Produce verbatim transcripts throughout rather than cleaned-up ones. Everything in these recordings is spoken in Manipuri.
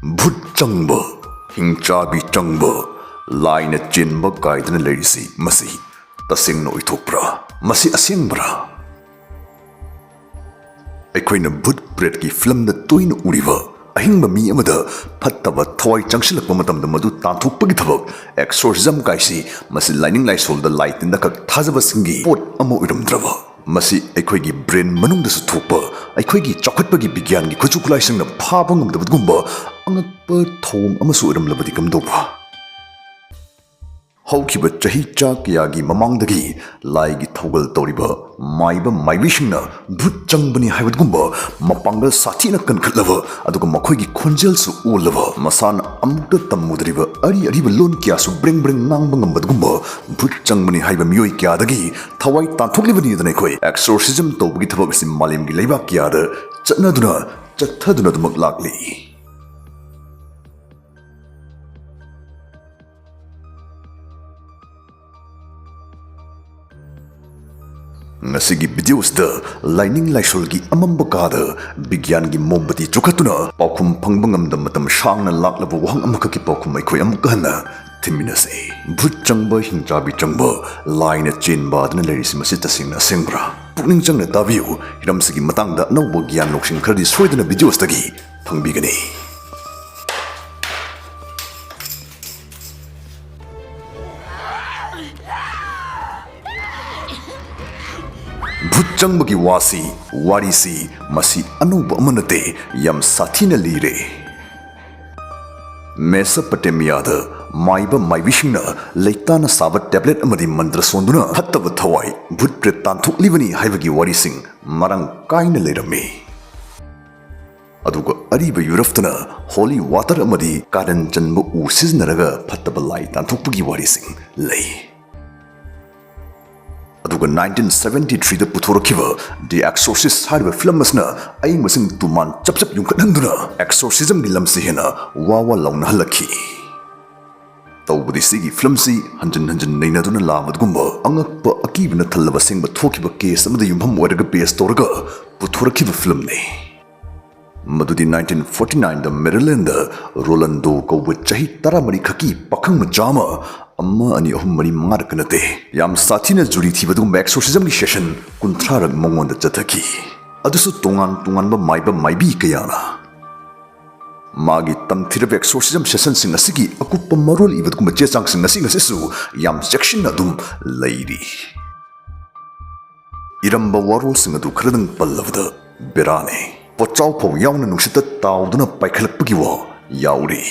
ꯚꯨꯠ ꯆꯪꯕ, ꯍꯤꯡꯆꯥꯕꯤ ꯆꯪꯕ, ꯂꯥꯏꯅ ꯆꯦꯟꯕ ꯀꯥꯏꯗꯅ ꯂꯩꯔꯤꯁꯤ, ꯃꯁꯤ ꯇꯁꯦꯡꯅ ꯑꯣꯏꯊꯣꯛꯄ꯭ꯔꯥ? ꯃꯁꯤ ꯑꯁꯦꯡꯕ꯭ꯔꯥ? ꯑꯩꯈꯣꯏꯅ ꯚꯨꯠ ꯄ꯭ꯔꯦꯠꯀꯤ ꯐꯤꯂꯝꯗ ꯇꯣꯏꯅ ꯎꯔꯤꯕ ꯑꯍꯤꯡꯕ ꯃꯤ ꯑꯃꯗ ꯐꯠꯇꯕ ꯊꯋꯥꯏ ꯆꯪꯁꯤꯜꯂꯛꯄ ꯃꯇꯝꯗ ꯃꯗꯨ ꯇꯥꯟꯊꯣꯛꯄꯒꯤ ꯊꯕꯛ, ꯑꯦꯛꯁꯣꯔꯁꯤꯖꯝ ꯀꯥꯏꯁꯤ, ꯃꯁꯤ ꯂꯥꯏꯅꯤꯡ ꯂꯥꯏꯁꯣꯜꯗ ꯂꯥꯏ ꯇꯤꯟꯗ ꯈꯛ ꯊꯥꯖꯕꯁꯤꯡꯒꯤ ꯄꯣꯠ ꯑꯃ ꯑꯣꯏꯔꯝꯗ꯭ꯔꯕ? ꯃꯁꯤ ꯑꯩꯈꯣꯏꯒꯤ ꯕ꯭ꯔꯦꯟ ꯃꯅꯨꯡꯗꯁꯨ ꯊꯣꯛꯄ, ꯑꯩꯈꯣꯏꯒꯤ ꯆꯥꯎꯈꯠꯄꯒꯤ ꯕꯤꯒ꯭ꯌꯥꯟꯒꯤ ꯈꯨꯠꯁꯨ ꯈꯨꯠꯂꯥꯏꯁꯤꯡꯅ ꯐꯥꯕ ꯉꯝꯗꯕꯒꯨꯝꯕ ꯑꯉꯛꯄ ꯊꯧꯑꯣꯡ ꯑꯃꯁꯨ ꯑꯣꯏꯔꯝꯂꯕꯗꯤ ꯀꯝꯗꯧꯕ? ꯍꯧꯈꯤꯕ ꯆꯍꯤ ꯆꯥ ꯀꯌꯥꯒꯤ ꯃꯃꯥꯡꯗꯒꯤ ꯂꯥꯏꯒꯤ ꯊꯧꯒꯜ ꯇꯧꯔꯤꯕ ꯃꯥꯏꯕ ꯃꯥꯏꯕꯤꯁꯤꯡꯅ ꯚꯨꯠ ꯆꯪꯕꯅꯤ ꯍꯥꯏꯕꯗꯨꯒꯨꯝꯕ ꯃꯄꯥꯡꯒꯜ ꯁꯥꯊꯤꯅ ꯀꯟꯈꯠꯂꯕ, ꯑꯗꯨꯒ ꯃꯈꯣꯏꯒꯤ ꯈꯣꯟꯖꯦꯜꯁꯨ ꯑꯣꯜꯂꯕ, ꯃꯁꯥꯅ ꯑꯃꯨꯛꯇ ꯇꯝꯃꯨꯗ꯭ꯔꯤꯕ ꯑꯔꯤ ꯑꯔꯤꯕ ꯂꯣꯟ ꯀꯌꯥꯁꯨ ꯕ꯭ꯔꯦꯡ ꯕ꯭ꯔꯦꯡ ꯉꯥꯡꯕ ꯉꯝꯕꯗꯨꯒꯨꯝꯕ ꯚꯨꯠ ꯆꯪꯕꯅꯤ ꯍꯥꯏꯕ ꯃꯤꯑꯣꯏ ꯀꯌꯥꯗꯒꯤ ꯊꯋꯥꯏ ꯇꯥꯟꯊꯣꯛꯂꯤꯕꯅꯤꯗꯅ ꯑꯩꯈꯣꯏ ꯑꯦꯛꯁꯣꯔꯁꯤꯖꯝ ꯇꯧꯕꯒꯤ ꯊꯕꯛ ꯑꯁꯤ ꯃꯥꯂꯦꯝꯒꯤ ꯂꯩꯕꯥꯛ ꯀꯌꯥꯗ ꯆꯠꯅꯗꯨꯅ ꯆꯠꯊꯗꯨꯅ ꯑꯗꯨꯃꯛ ꯂꯥꯛꯂꯤ꯫ ꯉꯁꯤꯒꯤ ꯚꯤꯗꯤꯑꯣꯁꯤꯗ ꯂꯥꯏꯅꯤꯡ ꯂꯥꯏꯁꯣꯜꯒꯤ ꯑꯃꯝꯕ ꯀꯥꯗ ꯕꯤꯒ꯭ꯌꯥꯟꯒꯤ ꯃꯣꯝꯕꯇꯤ ꯆꯨꯈꯠꯇꯨꯅ ꯄꯥꯎꯈꯨꯝ ꯐꯪꯕ ꯉꯝꯗꯕ ꯃꯇꯝ ꯁꯥꯡꯅ ꯂꯥꯛꯂꯕ ꯋꯥꯍꯪ ꯑꯃꯈꯛꯀꯤ ꯄꯥꯎꯈꯨꯝ ꯑꯩꯈꯣꯏ ꯑꯃꯨꯛꯀ ꯍꯟꯅ ꯊꯤꯃꯤꯟꯅꯁꯤ꯫ ꯚꯨꯠ ꯆꯪꯕ, ꯍꯤꯡꯆꯥꯕꯤ ꯆꯪꯕ, ꯂꯥꯏꯅ ꯆꯦꯟꯕ ꯑꯗꯨꯅ ꯂꯩꯔꯤꯁꯤ, ꯃꯁꯤ ꯇꯁꯦꯡꯅ ꯑꯁꯦꯡꯕ꯭ꯔꯥ? ꯄꯨꯛꯅꯤꯡ ꯆꯪꯅ ꯇꯥꯕꯤꯌꯨ, ꯍꯤꯔꯝꯁꯤꯒꯤ ꯃꯇꯥꯡꯗ ꯑꯅꯧꯕ ꯒ꯭ꯌꯥꯟ ꯂꯧꯁꯤꯡ ꯈꯔꯗꯤ ꯁꯣꯏꯗꯅ ꯚꯤꯗꯤꯑꯣꯁꯤꯗꯒꯤ ꯐꯪꯕꯤꯒꯅꯤ꯫ ꯚꯨꯠ ꯆꯪꯕꯒꯤ ꯋꯥꯁꯤ, ꯋꯥꯔꯤꯁꯤ, ꯃꯁꯤ ꯑꯅꯧꯕ ꯑꯃ ꯅꯠꯇꯦ, ꯌꯥꯝ ꯁꯥꯊꯤꯅ ꯂꯤꯔꯦ꯫ ꯃꯦꯁꯣꯄꯣꯇꯦꯃꯤꯌꯥꯗ ꯃꯥꯏꯕ ꯃꯥꯏꯕꯤꯁꯤꯡꯅ ꯂꯩꯇꯥꯅ ꯁꯥꯕ ꯇꯦꯕ꯭ꯂꯦꯠ ꯑꯃꯗꯤ ꯃꯟꯇ꯭ꯔ ꯁꯣꯟꯗꯨꯅ ꯐꯠꯇꯕ ꯊꯋꯥꯏ, ꯚꯨꯠ ꯄ꯭ꯔꯦꯠ ꯇꯥꯟꯊꯣꯛꯂꯤꯕꯅꯤ ꯍꯥꯏꯕꯒꯤ ꯋꯥꯔꯤꯁꯤꯡ ꯃꯔꯥꯡ ꯀꯥꯏꯅ ꯂꯩꯔꯝꯃꯤ꯫ ꯑꯗꯨꯒ ꯑꯔꯤꯕ ꯌꯨꯔꯞꯇꯅ ꯍꯣꯂꯤ ꯋꯥꯇꯔ ꯑꯃꯗꯤ ꯀꯥꯔꯟ ꯆꯟꯕ ꯎ ꯁꯤꯖꯤꯟꯅꯔꯒ ꯐꯠꯇꯕ ꯂꯥꯏ ꯇꯥꯟꯊꯣꯛꯄꯒꯤ ꯋꯥꯔꯤꯁꯤꯡ ꯂꯩ꯫ ꯑꯗꯨꯒ ꯅꯥꯏꯟꯇꯤꯟ ꯁꯚꯦꯟꯇꯤ ꯊ꯭ꯔꯤꯗ ꯄꯨꯊꯣꯔꯛꯈꯤꯕ The Exorcist ꯍꯥꯏꯔꯤꯕ ꯐꯤꯂꯝ ꯑꯁꯤꯅ ꯑꯏꯪꯕꯁꯤꯡ ꯇꯨꯃꯥꯟ ꯆꯞ ꯆꯞ ꯌꯨꯡꯈꯠꯍꯟꯗꯨꯅ ꯑꯦꯛꯁꯣꯔꯁꯤꯖꯝꯒꯤ ꯂꯝꯁꯤ ꯍꯦꯟꯅ ꯋꯥ ꯋꯥ ꯂꯥꯎꯅꯍꯜꯂꯛꯈꯤ꯫ ꯇꯧꯕꯗꯤ ꯁꯤꯒꯤ ꯐꯤꯂꯝꯁꯤ ꯍꯟꯖꯤꯟ ꯍꯟꯖꯤꯟ ꯅꯩꯅꯗꯨꯅ ꯂꯥꯝꯕꯗꯨꯒꯨꯝꯕ ꯑꯉꯛꯄ ꯑꯀꯤꯕꯅ ꯊꯜꯂꯕ ꯑꯁꯦꯡꯕ ꯊꯣꯛꯈꯤꯕ ꯀꯦꯁ ꯑꯃꯗ ꯌꯨꯝꯐꯝ ꯑꯣꯏꯔꯒ ꯕꯦꯁ ꯇꯧꯔꯒ ꯄꯨꯊꯣꯔꯛꯈꯤꯕ ꯐꯤꯂꯝꯅꯤ꯫ ꯃꯗꯨꯗꯤ nineteen forty nine ꯗ Maryland ꯗ Rolando ꯀꯧꯕ ꯆꯍꯤ ꯇꯔꯥꯃꯔꯤ ꯈꯛꯀꯤ ꯄꯥꯈꯪ ꯃꯆꯥ ꯑꯃ, ꯑꯃ, ꯑꯅꯤ, ꯑꯍꯨꯝ, ꯃꯔꯤ, ꯃꯉꯥꯔꯛꯀ ꯅꯠꯇꯦ, ꯌꯥꯝ ꯁꯥꯊꯤꯅ ꯖꯨꯔꯤ ꯊꯤꯕ ꯑꯗꯨꯒꯨꯝꯕ exorcism ꯒꯤ session ꯀꯨꯟꯊ꯭ꯔꯥꯔꯛ ꯃꯉꯣꯟꯗ ꯆꯠꯊꯈꯤ꯫ ꯑꯗꯨꯁꯨ ꯇꯣꯉꯥꯟ ꯇꯣꯉꯥꯟꯕ ꯃꯥꯏꯕ ꯃꯥꯏꯕꯤ ꯀꯌꯥꯅ꯫ ꯃꯥꯒꯤ ꯇꯝꯊꯤꯔꯕ exorcism session ꯁꯤꯡ ꯑꯁꯤꯒꯤ ꯑꯀꯨꯞꯄ ꯃꯔꯣꯜ ꯏꯕ ꯑꯗꯨꯒꯨꯝꯕ ꯆꯦ ꯆꯥꯡꯁꯤꯡ ꯑꯁꯤꯡ ꯑꯁꯤꯁꯨ ꯌꯥꯝ ꯆꯦꯛꯁꯤꯟꯅ ꯑꯗꯨꯝ ꯂꯩꯔꯤ꯫ ꯏꯔꯝꯕ ꯋꯥꯔꯣꯜꯁꯤꯡ ꯑꯗꯨ ꯈꯔꯗꯪ ꯄꯜꯂꯕꯗ ꯕꯦꯔꯥꯅꯤ꯫ ꯄꯣꯠꯆꯥꯎ ꯐꯥꯎ ꯌꯥꯎꯅ ꯅꯨꯡꯁꯤꯠꯇ ꯇꯥꯎꯗꯨꯅ ꯄꯥꯏꯈꯠꯂꯛꯄꯒꯤ ꯋꯥ ꯌꯥꯎꯔꯤ꯫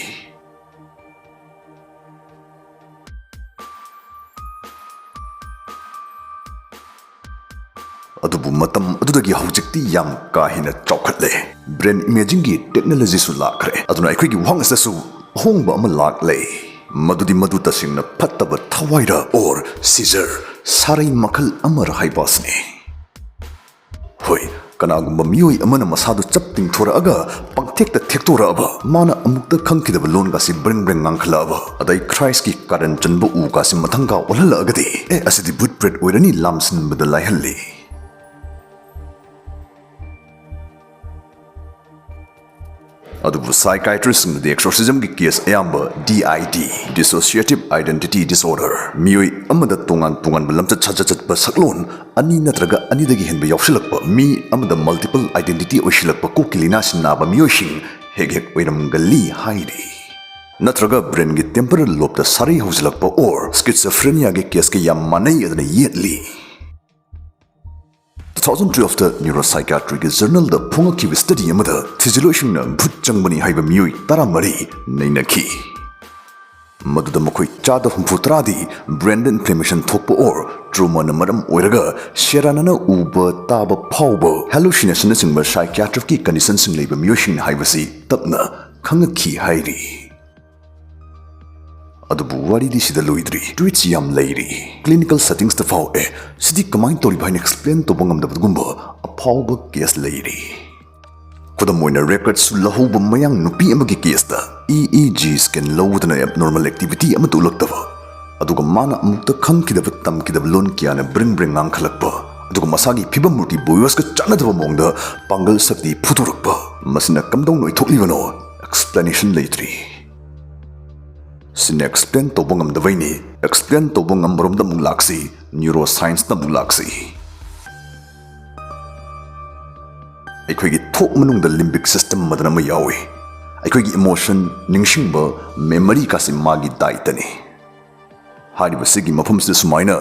ꯑꯗꯨꯕꯨ ꯃꯇꯝ ꯑꯗꯨꯗꯒꯤ ꯍꯧꯖꯤꯛꯇꯤ ꯌꯥꯝ ꯀꯥ ꯍꯦꯟꯅ ꯆꯥꯎꯈꯠꯂꯦ꯫ Brain imaging ꯒꯤ technology ꯁꯨ ꯂꯥꯛꯈ꯭ꯔꯦ꯫ ꯑꯗꯨꯅ ꯑꯩꯈꯣꯏꯒꯤ ꯋꯥꯍꯪ ꯑꯁꯤꯗꯁꯨ ꯑꯍꯣꯡꯕ ꯑꯃ ꯂꯥꯛꯂꯦ꯫ ꯃꯗꯨꯗꯤ ꯃꯗꯨ ꯇꯁꯦꯡꯅ ꯐꯠꯇꯕ ꯊꯋꯥꯏꯔ or seizure, ꯁꯥꯔꯩ ꯃꯈꯜ ꯑꯃꯔ ꯍꯥꯏꯕ ꯑꯁꯤꯅꯤ꯫ ꯍꯣꯏ, ꯀꯅꯥꯒꯨꯝꯕ ꯃꯤꯑꯣꯏ ꯑꯃꯅ ꯃꯁꯥꯗꯨ ꯆꯞ ꯇꯤꯡꯊꯣꯔꯛꯑꯒ ꯄꯪꯊꯦꯛꯇ ꯊꯦꯛꯇꯣꯔꯛꯑꯕ, ꯃꯥꯅ ꯑꯃꯨꯛꯇ ꯈꯪꯈꯤꯗꯕ ꯂꯣꯟꯒꯁꯤ ꯕ꯭ꯔꯦꯡ ꯕ꯭ꯔꯦꯡ ꯉꯥꯡꯈꯠꯂꯛꯑꯕ, ꯑꯗꯩ ꯈ꯭ꯔꯥꯏꯁꯀꯤ ꯀꯥꯔꯟ ꯆꯟꯕ ꯎꯒꯁꯤ ꯃꯊꯪꯒ ꯑꯣꯜꯍꯜꯂꯛꯑꯒꯗꯤ, "ꯑꯦ, ꯑꯁꯤꯗꯤ ꯚꯨꯠ ꯄ꯭ꯔꯦꯠ ꯑꯣꯏꯔꯅꯤ, ꯂꯥꯝꯁꯤꯟꯕꯗ ꯂꯥꯏꯍꯜꯂꯤ"꯫ ꯑꯗꯨꯕꯨ psychiatrist ꯁꯤꯡꯅꯗꯤ exorcism ꯒꯤ case ꯑꯌꯥꯝꯕ D I D, dissociative identity disorder, ꯃꯤꯑꯣꯏ ꯑꯃꯗ ꯇꯣꯉꯥꯟ ꯇꯣꯉꯥꯟꯕ ꯂꯝꯆꯠ ꯁꯥꯖꯠ ꯆꯠꯄ ꯁꯛꯂꯣꯟ ꯑꯅꯤ ꯅꯠꯇ꯭ꯔꯒ ꯑꯅꯤꯗꯒꯤ ꯍꯦꯟꯕ ꯌꯥꯎꯁꯤꯜꯂꯛꯄ, ꯃꯤ ꯑꯃꯗ multiple identity ꯑꯣꯏꯁꯤꯜꯂꯛꯄ ꯀꯣꯛꯀꯤ ꯂꯥꯏꯅꯥꯁꯤꯡ ꯅꯥꯕ ꯃꯤꯑꯣꯏꯁꯤꯡ ꯍꯦꯛ ꯍꯦꯛ ꯑꯣꯏꯔꯝꯒꯜꯂꯤ ꯍꯥꯏꯔꯤ꯫ ꯅꯠꯇ꯭ꯔꯒ brain ꯒꯤ temporal lobe ꯇ ꯁꯥꯔꯩ ꯍꯧꯖꯤꯜꯂꯛꯄ or schizophrenia ꯒꯤ case ꯀ ꯌꯥꯝ ꯃꯥꯟꯅꯩ ꯑꯗꯨꯅ ꯌꯦꯠꯂꯤ꯫ Two thousand twelve ꯇ neuropsychiatry ꯒꯤ journal ꯗ ꯐꯣꯡꯉꯛꯈꯤꯕ study ꯑꯃꯗ ꯊꯤꯖꯤꯜꯂꯣꯏꯁꯤꯡꯅ ꯚꯨꯠ ꯆꯪꯕꯅꯤ ꯍꯥꯏꯕ ꯃꯤꯑꯣꯏ ꯇꯔꯥꯃꯔꯤ ꯅꯩꯅꯈꯤ꯫ ꯃꯗꯨꯗ ꯃꯈꯣꯏ ꯆꯥꯗ ꯍꯨꯝꯐꯨ ꯇꯔꯥꯗꯤ brain ꯗ inflammation ꯊꯣꯛꯄ or trauma ꯅ ꯃꯔꯝ ꯑꯣꯏꯔꯒ ꯁꯦꯔꯥꯟꯅꯅ ꯎꯕ, ꯇꯥꯕ, ꯐꯥꯎꯕ, hallucination ꯅꯆꯤꯡꯕ psychiatric ꯀꯤ condition ꯁꯤꯡ ꯂꯩꯕ ꯃꯤꯑꯣꯏꯁꯤꯡꯅꯤ ꯍꯥꯏꯕꯁꯤ ꯇꯞꯅ ꯈꯪꯉꯛꯈꯤ ꯍꯥꯏꯔꯤ꯫ ꯑꯗꯨꯕꯨ ꯋꯥꯔꯤꯗꯤ ꯁꯤꯗ ꯂꯣꯏꯗ꯭ꯔꯤ꯫ Twist ꯁꯤ ꯌꯥꯝ ꯂꯩꯔꯤ꯫ Clinical settings ꯇ ꯐꯥꯎ, "ꯑꯦ, ꯁꯤꯗꯤ ꯀꯃꯥꯏꯅ ꯇꯧꯔꯤꯕ?" ꯍꯥꯏꯅ explain ꯇꯧꯕ ꯉꯝꯗꯕꯒꯨꯝꯕ ꯑꯐꯥꯎꯕ case ꯂꯩꯔꯤ꯫ ꯈꯨꯗꯝ ꯑꯣꯏꯅ, record ꯁꯨ ꯂꯧꯍꯧꯕ ꯃꯌꯥꯡ ꯅꯨꯄꯤ ꯑꯃꯒꯤ case ꯇ E E G scan ꯂꯧꯕꯗꯅ abnormal activity ꯑꯃꯠꯇ ꯎꯠꯂꯛꯇꯕ, ꯑꯗꯨꯒ ꯃꯥꯅ ꯑꯃꯨꯛꯇ ꯈꯪꯈꯤꯗꯕ, ꯇꯝꯈꯤꯗꯕ ꯂꯣꯟ ꯀꯌꯥꯅ ꯕ꯭ꯔꯤꯡ ꯕ꯭ꯔꯤꯡ ꯉꯥꯡꯈꯠꯂꯛꯄ, ꯑꯗꯨꯒ ꯃꯁꯥꯒꯤ ꯐꯤꯕꯝ ꯃꯨꯔꯇꯤ ꯕꯣꯌꯣꯁꯀ ꯆꯥꯟꯅꯗꯕ ꯃꯑꯣꯡꯗ ꯄꯥꯡꯒꯜ ꯁꯛꯇꯤ ꯐꯨꯗꯣꯔꯛꯄ꯫ ꯃꯁꯤꯅ ꯀꯝꯗꯧꯅ ꯑꯣꯏꯊꯣꯛꯂꯤꯕꯅꯣ? ꯑꯦꯛꯁꯄ꯭ꯂꯦꯅꯦꯁꯟ ꯂꯩꯇ꯭ꯔꯤ꯫ ꯁꯤꯅ ꯑꯦꯛꯁꯄ꯭ꯂꯦꯟ ꯇꯧꯕ ꯉꯝꯗꯕꯩꯅꯤ꯫ ꯑꯦꯛꯁꯄ꯭ꯂꯦꯟ ꯇꯧꯕ ꯉꯝꯕꯔꯣꯝꯗ ꯑꯃꯨꯛ ꯂꯥꯛꯁꯤ, ꯅ꯭ꯌꯨꯔꯣ ꯁꯥꯏꯟꯁꯇ ꯑꯃꯨꯛ ꯂꯥꯛꯁꯤ꯫ ꯑꯩꯈꯣꯏꯒꯤ ꯊꯣꯛ ꯃꯅꯨꯡꯗ ꯂꯤꯝꯕꯤꯛ ꯁꯤꯁꯇꯦꯝ ꯑꯃꯗꯅ ꯑꯃ ꯌꯥꯎꯏ꯫ ꯑꯩꯈꯣꯏꯒꯤ ꯏꯃꯣꯁꯟ, ꯅꯤꯡꯁꯤꯡꯕ, ꯃꯦꯃꯣꯔꯤ ꯀꯥꯁꯤ ꯃꯥꯒꯤ ꯗꯥꯏꯇꯅꯤ꯫ ꯍꯥꯏꯔꯤꯕꯁꯤꯒꯤ ꯃꯐꯝꯁꯤꯗ ꯁꯨꯃꯥꯏꯅ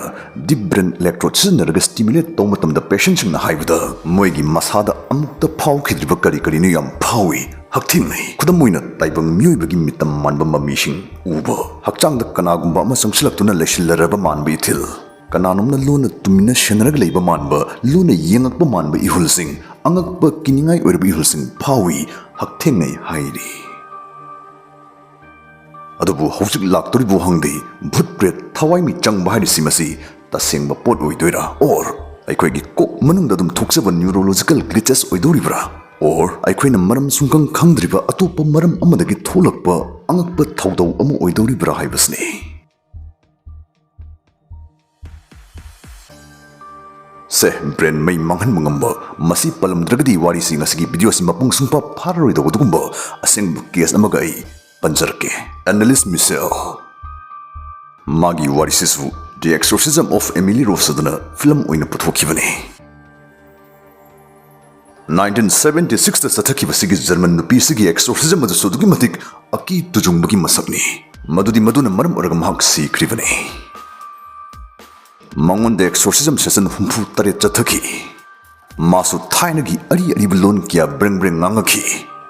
ꯗꯤꯞ ꯕ꯭ꯔꯦꯟ ꯏꯂꯦꯛꯇ꯭ꯔꯣꯗ ꯁꯤꯖꯤꯟꯅꯔꯒ ꯁ꯭ꯇꯤꯃꯨꯂꯦꯠ ꯇꯧꯕ ꯃꯇꯝꯗ ꯄꯦꯁꯦꯟꯁꯤꯡꯅ ꯍꯥꯏꯕꯗ ꯃꯣꯏꯒꯤ ꯃꯁꯥꯗ ꯑꯃꯨꯛꯇ ꯐꯥꯎꯈꯤꯗ꯭ꯔꯤꯕ ꯀꯔꯤ ꯀꯔꯤꯅꯣ ꯌꯥꯝ ꯐꯥꯎꯏ, ꯍꯛꯊꯦꯡꯅꯩ꯫ ꯈꯨꯗꯝ ꯑꯣꯏꯅ ꯇꯥꯏꯕꯪ ꯃꯤꯑꯣꯏꯕꯒꯤ ꯃꯤꯇꯝ ꯃꯥꯟꯕ ꯃꯃꯤꯁꯤꯡ ꯎꯕ, ꯍꯛꯆꯥꯡꯗ ꯀꯅꯥꯒꯨꯝꯕ ꯑꯃ ꯆꯪꯁꯤꯜꯂꯛꯇꯨꯅ ꯂꯩꯁꯤꯜꯂꯔꯕ ꯃꯥꯟꯕ ꯏꯊꯤꯜ, ꯀꯅꯥꯅꯣꯝꯅ ꯂꯨꯅ ꯇꯨꯃꯤꯟꯅ ꯁꯦꯟꯅꯔꯒ ꯂꯩꯕ ꯃꯥꯟꯕ, ꯂꯨꯅ ꯌꯦꯡꯉꯛꯄ ꯃꯥꯟꯕ ꯏꯍꯨꯜꯁꯤꯡ, ꯑꯉꯛꯄ ꯀꯤꯅꯤꯡꯉꯥꯏ ꯑꯣꯏꯔꯕ ꯏꯍꯨꯜꯁꯤꯡ ꯐꯥꯎꯏ, ꯍꯛꯊꯦꯡꯅꯩ ꯍꯥꯏꯔꯤ꯫ ꯑꯗꯨꯕꯨ ꯍꯧꯖꯤꯛ ꯂꯥꯛꯇꯣꯔꯤꯕ ꯋꯥꯍꯪꯗꯤ, ꯚꯨꯠ ꯄ꯭ꯔꯦꯠ ꯊꯋꯥꯏ ꯃꯤ ꯆꯪꯕ ꯍꯥꯏꯔꯤꯁꯤ ꯃꯁꯤ ꯇꯁꯦꯡꯕ ꯄꯣꯠ ꯑꯣꯏꯗꯣꯏꯔꯥ? ꯑꯣꯔ ꯑꯩꯈꯣꯏꯒꯤ ꯀꯣꯛ ꯃꯅꯨꯡꯗ ꯑꯗꯨꯝ ꯊꯣꯛꯆꯕ ꯅ꯭ꯌꯨꯔꯣꯂꯣꯖꯤꯀꯦꯜ ꯒ꯭ꯂꯤꯆꯦꯁ ꯑꯣꯏꯗꯧꯔꯤꯕ꯭ꯔꯥ? ꯑꯣꯔ ꯑꯩꯈꯣꯏꯅ ꯃꯔꯝ ꯁꯨꯡꯈꯪ ꯈꯪꯗ꯭ꯔꯤꯕ ꯑꯇꯣꯞꯄ ꯃꯔꯝ ꯑꯃꯗꯒꯤ ꯊꯣꯛꯂꯛꯄ ꯑꯉꯛꯄ ꯊꯧꯗꯧ ꯑꯃ ꯑꯣꯏꯗꯧꯔꯤꯕ꯭ꯔꯥ ꯍꯥꯏꯕꯁꯤꯅꯤ꯫ ꯁꯦ, ꯕ꯭ꯔꯦꯟ ꯃꯩ ꯃꯥꯡꯍꯟꯕ ꯉꯝꯕ, ꯃꯁꯤ ꯄꯜꯂꯝꯗ꯭ꯔꯒꯗꯤ ꯋꯥꯔꯤꯁꯤ ꯉꯁꯤꯒꯤ ꯚꯤꯗꯤꯑꯣꯁꯤ ꯃꯄꯨꯡ ꯁꯨꯡꯐꯥ ꯐꯥꯔꯔꯣꯏꯗꯧꯕ ꯑꯗꯨꯒꯨꯝꯕ ꯑꯁꯦꯡꯕ ꯀꯦꯁ ꯑꯃꯒ ꯑꯩ ꯄꯟꯖꯔꯛꯀꯦ꯫ ꯑꯦꯅꯥꯂꯤꯁ ꯃꯤꯁꯦꯜ꯫ ꯃꯥꯒꯤ ꯋꯥꯔꯤꯁꯤꯁꯨ The Exorcism of Emily Rose ꯑꯗꯨꯅ ꯐꯤꯂꯝ ꯑꯣꯏꯅ ꯄꯨꯊꯣꯛꯈꯤꯕꯅꯤ꯫ ꯅꯥꯏꯟꯇꯤꯟ ꯁꯚꯦꯟꯇꯤ ꯁꯤꯛꯁꯇ ꯆꯠꯊꯈꯤꯕꯁꯤꯒꯤ ꯖꯔꯃꯟ ꯅꯨꯄꯤꯁꯤꯒꯤ ꯑꯦꯛꯁꯣꯔꯁꯤꯖꯝ ꯑꯗꯨꯁꯨ ꯑꯗꯨꯛꯀꯤ ꯃꯇꯤꯛ ꯑꯀꯤ ꯇꯨꯖꯨꯡꯕꯒꯤ ꯃꯁꯛꯅꯤ꯫ ꯃꯗꯨꯗꯤ ꯃꯗꯨꯅ ꯃꯔꯝ ꯑꯣꯏꯔꯒ ꯃꯍꯥꯛ ꯁꯤꯈ꯭ꯔꯤꯕꯅꯤ꯫ ꯃꯉꯣꯟꯗ ꯑꯦꯛꯁꯣꯔꯁꯤꯖꯝ ꯁꯦꯁꯟ ꯍꯨꯝꯐꯨ ꯇꯔꯦꯠ ꯆꯠꯊꯈꯤ꯫ ꯃꯥꯁꯨ ꯊꯥꯏꯅꯒꯤ ꯑꯔꯤ ꯑꯔꯤꯕ ꯂꯣꯟ ꯀꯌꯥ ꯕ꯭ꯔꯦꯡ ꯕ꯭ꯔꯦꯡ ꯉꯥꯡꯉꯛꯈꯤ꯫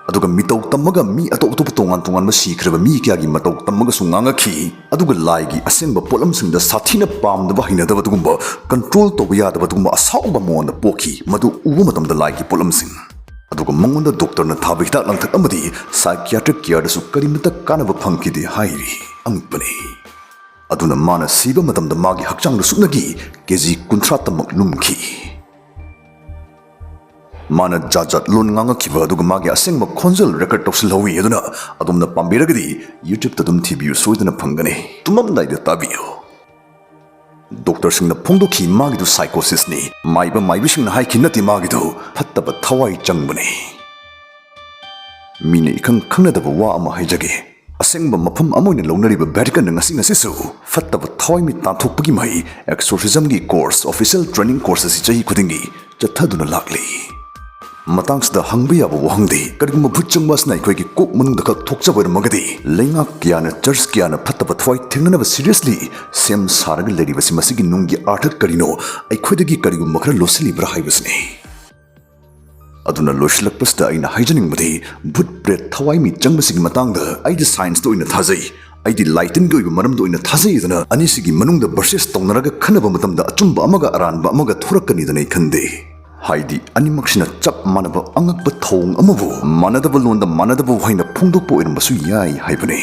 ꯑꯗꯨꯒ ꯃꯤꯇꯧ ꯇꯝꯃꯒ ꯃꯤ ꯑꯇꯣꯞ ꯑꯇꯣꯞꯄ ꯇꯣꯉꯥꯟ ꯇꯣꯉꯥꯟꯕ ꯁꯤꯈ꯭ꯔꯕ ꯃꯤ ꯀꯌꯥꯒꯤ ꯃꯇꯧ ꯇꯝꯃꯒꯁꯨ ꯉꯥꯡꯉꯛꯈꯤ꯫ ꯑꯗꯨꯒ ꯂꯥꯏꯒꯤ ꯑꯁꯦꯡꯕ ꯄꯣꯠꯂꯝꯁꯤꯡꯗ ꯁꯥꯊꯤꯅ ꯄꯥꯝꯗꯕ, ꯍꯩꯅꯗꯕ ꯑꯗꯨꯒꯨꯝꯕ, ꯀꯟꯇ꯭ꯔꯣꯜ ꯇꯧꯕ ꯌꯥꯗꯕ ꯑꯗꯨꯒꯨꯝꯕ ꯑꯁꯥꯎꯕ ꯃꯉꯣꯟꯗ ꯄꯣꯛꯈꯤ꯫ ꯃꯗꯨ ꯎꯕ ꯃꯇꯝꯗ ꯂꯥꯏꯒꯤ ꯄꯣꯠꯂꯝꯁꯤꯡ꯫ ꯑꯗꯨꯒ ꯃꯉꯣꯟꯗ ꯗꯣꯛꯇꯔꯅ ꯊꯥꯕ ꯍꯤꯗꯥꯛ ꯂꯥꯡꯊꯛ ꯑꯃꯗꯤ ꯁꯥꯏꯀꯤꯌꯥꯇ꯭ꯔꯤꯛ ꯀꯤꯌꯔꯗꯁꯨ ꯀꯔꯤꯃꯠꯇ ꯀꯥꯟꯅꯕ ꯐꯪꯈꯤꯗꯦ ꯍꯥꯏꯔꯤ꯫ ꯑꯉꯛꯄꯅꯤ꯫ ꯑꯗꯨꯅ ꯃꯥꯅ ꯁꯤꯕ ꯃꯇꯝꯗ ꯃꯥꯒꯤ ꯍꯛꯆꯥꯡꯗ ꯁꯨꯞꯅꯒꯤ ꯀꯦꯖꯤ ꯀꯨꯟꯊ꯭ꯔꯥ ꯇꯃꯛ ꯂꯨꯝꯈꯤ꯫ ꯃꯥꯅ ꯖꯥꯠ ꯖꯥꯠ ꯂꯣꯟ ꯉꯥꯡꯉꯛꯈꯤꯕ ꯑꯗꯨꯒ ꯃꯥꯒꯤ ꯑꯁꯦꯡꯕ ꯈꯣꯟꯖꯦꯜ ꯔꯦꯀꯣꯔꯗ ꯇꯧꯁꯤꯜꯍꯧꯏ꯫ ꯑꯗꯨꯅ ꯑꯗꯣꯝꯅ ꯄꯥꯝꯕꯤꯔꯒꯗꯤ YouTube-ꯇ ꯑꯗꯨꯝ ꯊꯤꯕꯤꯌꯨ, ꯁꯣꯏꯗꯅ ꯐꯪꯒꯅꯤ꯫ ꯇꯨꯝꯃꯝꯗꯥꯏꯗ ꯇꯥꯕꯤꯌꯨ꯫ ꯗꯣꯛꯇꯔꯁꯤꯡꯅ ꯐꯣꯡꯗꯣꯛꯈꯤ ꯃꯥꯒꯤꯗꯨ ꯁꯥꯏꯀꯣꯁꯤꯁꯅꯤ꯫ ꯃꯥꯏꯕ ꯃꯥꯏꯕꯤꯁꯤꯡꯅ ꯍꯥꯏꯈꯤ ꯅꯠꯇꯦ, ꯃꯥꯒꯤꯗꯨ ꯐꯠꯇꯕ ꯊꯋꯥꯏ ꯆꯪꯕꯅꯤ꯫ ꯃꯤꯅ ꯏꯈꯪ ꯈꯪꯅꯗꯕ ꯋꯥ ꯑꯃ ꯍꯥꯏꯖꯒꯦ꯫ ꯑꯁꯦꯡꯕ ꯃꯐꯝ ꯑꯃ ꯑꯣꯏꯅ ꯂꯧꯅꯔꯤꯕ ꯚꯦꯇꯤꯀꯟꯅ ꯉꯁꯤ ꯉꯁꯤꯁꯨ ꯐꯠꯇꯕ ꯊꯋꯥꯏ ꯃꯤꯠ ꯇꯥꯟꯊꯣꯛꯄꯒꯤ ꯃꯍꯩ, ꯑꯦꯛꯁꯣꯔꯁꯤꯖꯝꯒꯤ ꯀꯣꯔꯁ, ꯑꯣꯐꯤꯁꯤꯌꯦꯜ ꯇ꯭ꯔꯦꯅꯤꯡ ꯀꯣꯔꯁ ꯑꯁꯤ ꯆꯍꯤ ꯈꯨꯗꯤꯡꯒꯤ ꯆꯠꯊꯗꯨꯅ ꯂꯥꯛꯂꯤ꯫ ꯃꯇꯥꯡꯁꯤꯗ ꯍꯪꯕ ꯌꯥꯕ ꯋꯥꯍꯪꯗꯤ, ꯀꯔꯤꯒꯨꯝꯕ ꯚꯨꯠ ꯆꯪꯕ ꯑꯁꯤꯅ ꯑꯩꯈꯣꯏꯒꯤ ꯀꯣꯛ ꯃꯅꯨꯡꯗ ꯈꯛ ꯊꯣꯛꯆꯕ ꯑꯣꯏꯔꯝꯃꯒꯗꯤ, ꯂꯩꯉꯥꯛ ꯀꯌꯥꯅ, ꯆꯔꯆ ꯀꯌꯥꯅ ꯐꯠꯇꯕ ꯊꯋꯥꯏ ꯊꯦꯡꯅꯅꯕ ꯁꯤꯔꯤꯌꯁꯂꯤ ꯁꯦꯝ ꯁꯥꯔꯒ ꯂꯩꯔꯤꯕꯁꯤ, ꯃꯁꯤꯒꯤ ꯅꯨꯡꯒꯤ ꯑꯥꯔꯊ ꯀꯔꯤꯅꯣ? ꯑꯩꯈꯣꯏꯗꯒꯤ ꯀꯔꯤꯒꯨꯝꯕ ꯈꯔ ꯂꯣꯠꯁꯤꯜꯂꯤꯕ꯭ꯔꯥ ꯍꯥꯏꯕꯁꯤꯅꯤ꯫ ꯑꯗꯨꯅ ꯂꯣꯏꯁꯤꯜꯂꯛꯄꯁꯤꯗ ꯑꯩꯅ ꯍꯥꯏꯖꯅꯤꯡꯕꯗꯤ, ꯚꯨꯠ ꯄ꯭ꯔꯦꯠ ꯊꯋꯥꯏ ꯃꯤ ꯆꯪꯕꯁꯤꯒꯤ ꯃꯇꯥꯡꯗ ꯑꯩꯗꯤ ꯁꯥꯏꯟꯁꯇ ꯑꯣꯏꯅ ꯊꯥꯖꯩ, ꯑꯩꯗꯤ ꯂꯥꯏꯇꯤꯟꯒꯤ ꯑꯣꯏꯕ ꯃꯔꯝꯗ ꯑꯣꯏꯅ ꯊꯥꯖꯩ ꯑꯗꯨꯅ, ꯑꯅꯤꯁꯤꯒꯤ ꯃꯅꯨꯡꯗ ꯚꯔꯁꯦꯁ ꯇꯧꯅꯔꯒ ꯈꯟꯅꯕ ꯃꯇꯝꯗ ꯑꯆꯨꯝꯕ ꯑꯃꯒ ꯑꯔꯥꯟꯕ ꯑꯃꯒ ꯊꯣꯔꯛꯀꯅꯤꯗꯅ ꯑꯩ ꯈꯟꯗꯦ꯫ ꯍꯥꯏꯗꯤ ꯑꯅꯤꯃꯛꯁꯤꯅ ꯆꯞ ꯃꯥꯟꯅꯕ ꯑꯉꯛꯄ ꯊꯧꯑꯣꯡ ꯑꯃꯕꯨ ꯃꯥꯟꯅꯗꯕ ꯂꯣꯟꯗ ꯃꯥꯟꯅꯗꯕ ꯋꯥꯍꯩꯅ ꯐꯣꯡꯗꯣꯛꯄ ꯑꯣꯏꯔꯝꯕꯁꯨ ꯌꯥꯏ ꯍꯥꯏꯕꯅꯤ꯫